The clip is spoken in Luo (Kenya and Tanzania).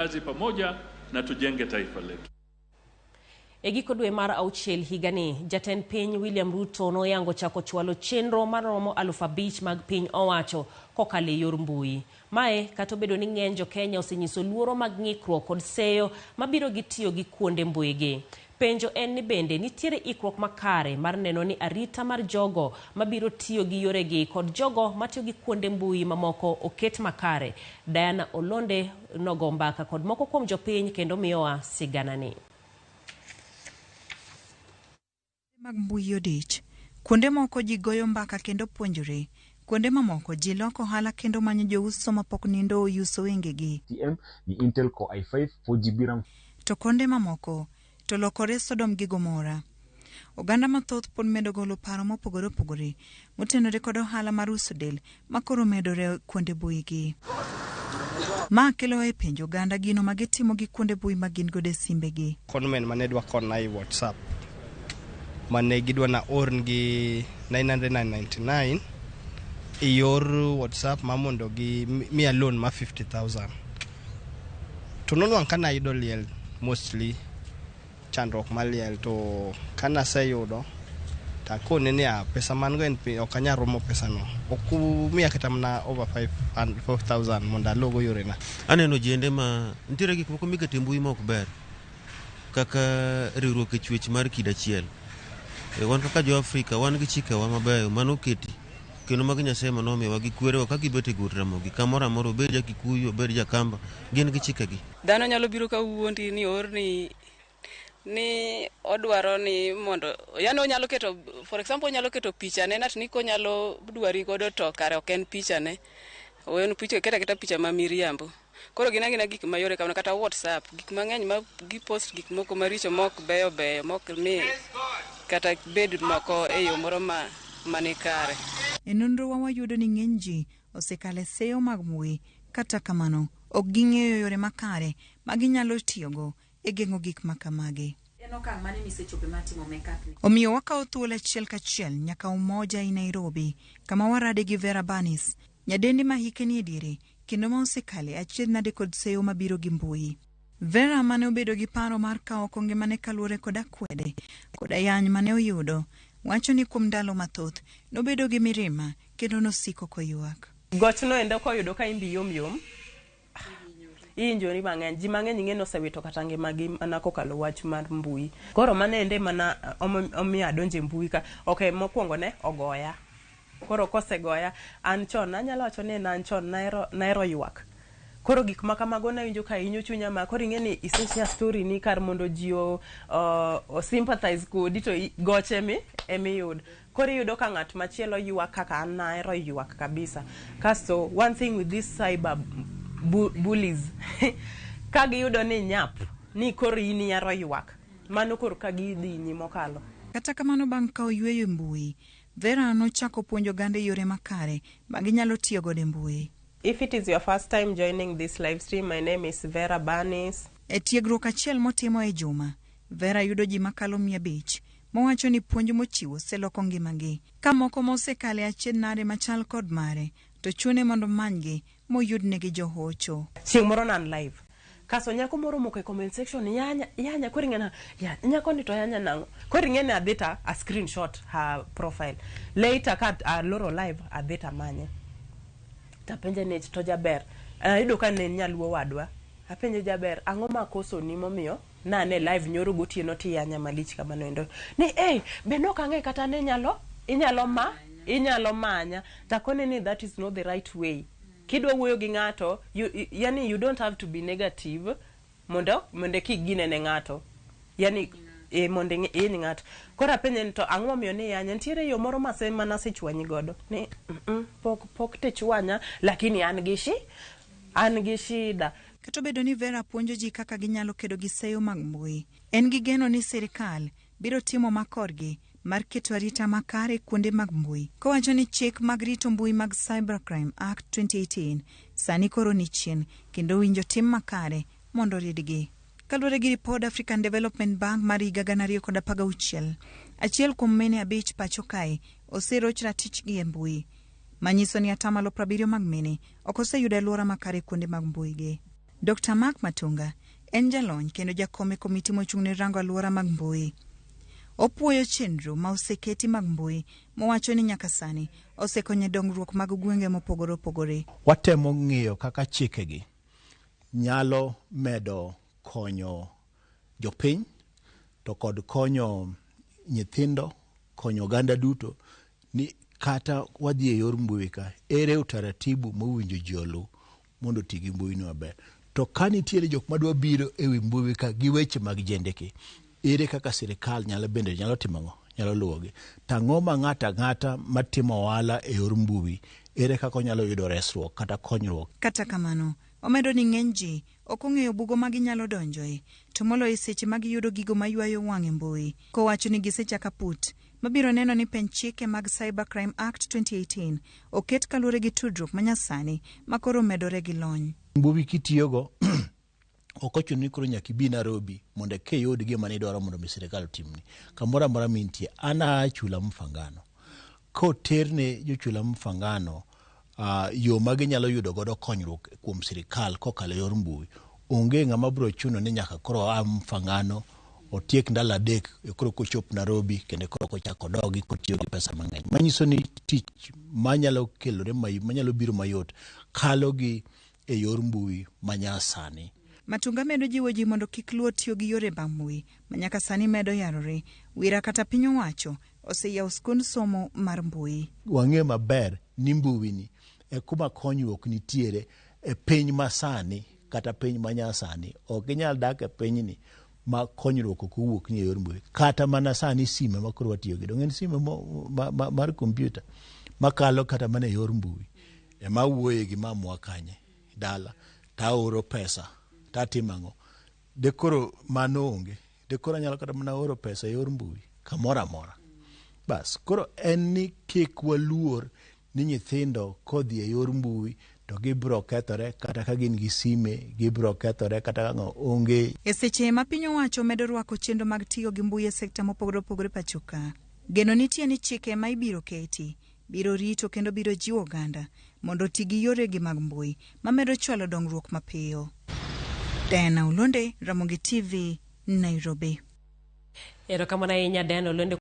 Kazi pamoja na tujenge taifa letu. E giko dwe mar auchiel higani, jatend piny William Ruto noyango chako chwalo chenro maromo 5,000 mag piny owacho kokalo e yor mbui. Mae kata obedo ni ng'eny jo Kenya osenyiso luoro mag ng'ikruok kod seyo mabiro gi tiyo gi kuonde mbui gi. Penjo en ni bende nitiere ikruok makare mar neno ni arita mar jogo mabiro tiyo gi yoregi kod jogo matiyo gi kuonde mbui mamoko oket makare. Diana Olonde nogo mbaka kod moko kuom jopiny kendo miyowa siganani. Mag mbui odich. Kuonde moko ji goyo mbaka kendo puonjore. Kuonde mamoko ji loko ohala kendo manyo jouso mapok nindo oyuso wengegi. TM ni Intel Core i5 4 GB RAM. To konde mamoko to lokore Sodom gi Gomora. Oganda mathoth pod medo golo paro mopogore opogore motenore kod ohala mar uso del makoro medore kuonde mbui gi. Ma kelo e penjo oganda gino ma gitimo gi kuonde mbui ma gin godo e simbegi. Conmen mane dwa kona e WhatsApp mane gidwa na orngi 999 e yor WhatsApp ma mondo gi miya loan ma 50,000 to nonwang' ka nayudo liel, mostly chandruok mar liel. To kanaseyudo takone ni a pesa man go en ok anyal romo pesano, ok umiya kata mana over 5000 mondo alogo yorena. Aneno jende ma nitiere gik moko mikete e mbui ma ok ber kaka riwruok e chwech mar kido achiel. Wan kaka jo Afrika wan gi chikewa mabeyo manoketi kendo mag Nyasaye manomiyowa gi kwerewa ka gibet e got Ramogi kamoro amora, obed ja Kikuyu, obed ja Kamba, gin gi chikegi. Dhano nyalo biro ka wuondi ni orni ni odwaro ni mondo, yani onyalo keto, for example, onyalo keto pichane nat ni konyalo dwari godo, to kare ok en pichane, en picha keta aketa picha ma miriambo. Koro gin agina gik mayore kamano, kata WhatsApp, gik mang'eny ma gipost gik moko maricho mok beyo beyo mok mi kata bed moko e yo moro ma mani kare. E nonrowa wayudo ni ng'eny ji osekalo e seyo mag mbui, kata kamano ok ging'eyo yore makare ma ginyalo tiyogo e geng'o gik ma kamagi. En okang' mane misechope mar timo makeup ni? Omiyo wakawo thuolo achiel kachiel nyaka Umoja i Nairobi, kama warade gi Vera Banis, nyadendi ma hike ni e diere kendo ma osekale achiedh nade kod seyo mabiro gi mbui. Vera mane obedo gi paro mar kawo oko ngimane kaluwore kod akwede kod ayany mane oyudo, wacho ni kuom ndalo mathoth nobedo gi mirima kendo nosiko koywak. Gochno endo koyudo ka imbi yom yom, ihinjori mang'eny. Ji mang'eny ing'e ni osewito kata ngimagi mana kokalo wach mar mbui. Koro mano ende mana omiyo adonjo e mbui ka. Ok, mokwongo ne ogoya. Koro kosegoya, an chon anyalo wacho ni an chon nahero ywak. Koro gik ma kamago nawinjo ka hinyo chunya ma koro ing'e ni ise share story ni kar mondo ji o sympathize kodi to goch emiyudo. Koro iyudo ka ng'at machielo ywak kaka an nahero ywak kabisa. Kasto one thing with this cyber bullies, ka giyudo ni inyap, ni koro in ihero ywak, mano koro ka gidhinyi mokalo. Kata kamano, bang' kawo yweyo e mbui, Vera nochako puonjo oganda e yore makare ma ginyalo tiyo godo e mbui. If it is your first time joining this live stream, my name is Vera Banis. E tiegruok achiel motimo e juma, Vera yudo ji makalo 500 mowacho ni puonj mochiwo oseloko ngimagi. Ka moko mosekale achiedh nade machal kod mare, to chune mondo omanygi moyudnegi johocho. Chieng' moro ne an live. Kasto nyako moro omoko e comment section yanya yanya. Koro ing'e na ya nyako ni to yanya nang'o? Koro ing'e ni adhi ta a screenshot her profile. Later ka aloro live, adhi tamanye. Tapenje ni to jaber. Ayudo ka ne en nyaluo wadwa. Apenje, "Jaber, ang'o makosoni momiyo nane live nyoro gotieno tiyanya malich kamano endo?" Ni eh, be nok ang'e kata ni inyalo ma inyalo manya. Takone ni that is not the right way. Kidwa wuoyo gi ng'ato, yani you don't have to be negative mondo kik gine ne ng'ato. Yani mondo ihiny ng'ato. Koro apenje ni to ang'o momiyo ni yanya? Nitiere yo moro mase manasechwanyi godo? Ni pok tichwanya, lakini an gi shida. Kata obedo ni Vera puonjo ji kaka ginyalo kedo gi seyo mag mbui, en gi geno ni sirikal biro timo makorgi mar keto arita makare kuonde mag mbui. Kowacho ni chik mag rito mbui mag Cybercrime Act 2018 sani koro ni chien kendo winjo tim makare mondo oridgi. Kaluwore gi ripod African Development Bank mar higa 2016, achiel kuom mine abich pacho kae oseroch ratichgi e mbui, manyiso ni 70% mag mine ok oseyudo alwora makare kuonde mag mbui gi. Dr. Mark Matunga en jalony kendo jakom e komiti mochung' ne rango alwora mag mbui. Opuoyo chenro ma oseketi mag mbui mowacho ni nyaka sani osekonyo e dongruok mag gwenge mopogore opogore. Watemo ng'iyo kaka chikegi nyalo medo konyo jopiny to kod konyo nyithindo, konyo oganda duto ni kata wadhi e yor mbui ka, ere utaratibu mowinjo ji oluw mondo oti gi mbui no maber. To ka nitiere jok madwa biro e wi mbui ka gi weche mag jendeke, ere kaka sirikal nyalo bende nyalo timo ang'o? Nyalo luwogi. To ang'o ma ng'ato ang'ata matimo ohala e yor mbui, ere kaka onyalo yudo resruok kata konyruok? Kata kamano, omedo ni ng'eny ji ok ong'eyo bugo ma ginyalo donjoe, to moloyo e seche ma giyudo gigo ma ywayo wang' e mbui, kowacho ni gisechako aput mabiro neno ni penj chike mag Cyber Crime Act 2018 oket kaluwore gi tudruok manyasani ma koro omedore gi lony. Mbui kitiyogo ok ochuno ni koro nyaka ibi Nairobi mondo eka iyud gima nidwaro mondo mi sirikal otimni. Kamoro amora mintie, an aa Chula Mfangano. Koterne jo Chula Mfangano yo ma ginyalo yudo godo konyruok kuom sirikal kokalo e yor mbui, onge ng'ama biro chuno ni nyaka koro a Mfangano otiek ndalo adek koro kochop Nairobi kendo koro kochako odogi kotiyo gi pesa mang'eny. Manyiso ni tich manyalo kelore manyalo biro mayot kalo gi e yor mbui manyasani. Matunga medo jiwo ji mondo kik luor tiyo gi yore mag mbui ma nyaka sani medo yarore. Wira kata piny owacho oseyawo skund somo mar mbui. Wang'e maber ni mbui ni e kuma konyruok nitiere e piny masani kata piny manyasani. Ok inyal dak e pinyni ma konyruok ok owuok ni e yor mbui. Kata mana sani sime ma koro watiyo gi en sime mar kompyuta makalo kata mana e yor mbui. Ema awuoye gi mamwa kanye dala taoro pesa tatimo ang'o de koro mano onge de koro anyalo kata mana oro pesa e yor mbui kamoro amora. Bas koro en ni kik waluor ni nyithindo kodhi e yor mbui to gibiro kethore kata ka gin gi sime gibiro kethore kata ka ng'o onge. E seche ma piny owacho medo rwako chenro mag tiyo gi mbui e sekta mopogore opogore pacho ka, geno nitie ni chike ma ibiro keti biro rito kendo biro jiwo oganda mondo oti gi yoregi mag mbui mamedo chwalo dongruok mapiyo. Diana Olonde, Ramogi TV, Nairobi. Erokamano ahinya Diana Olonde.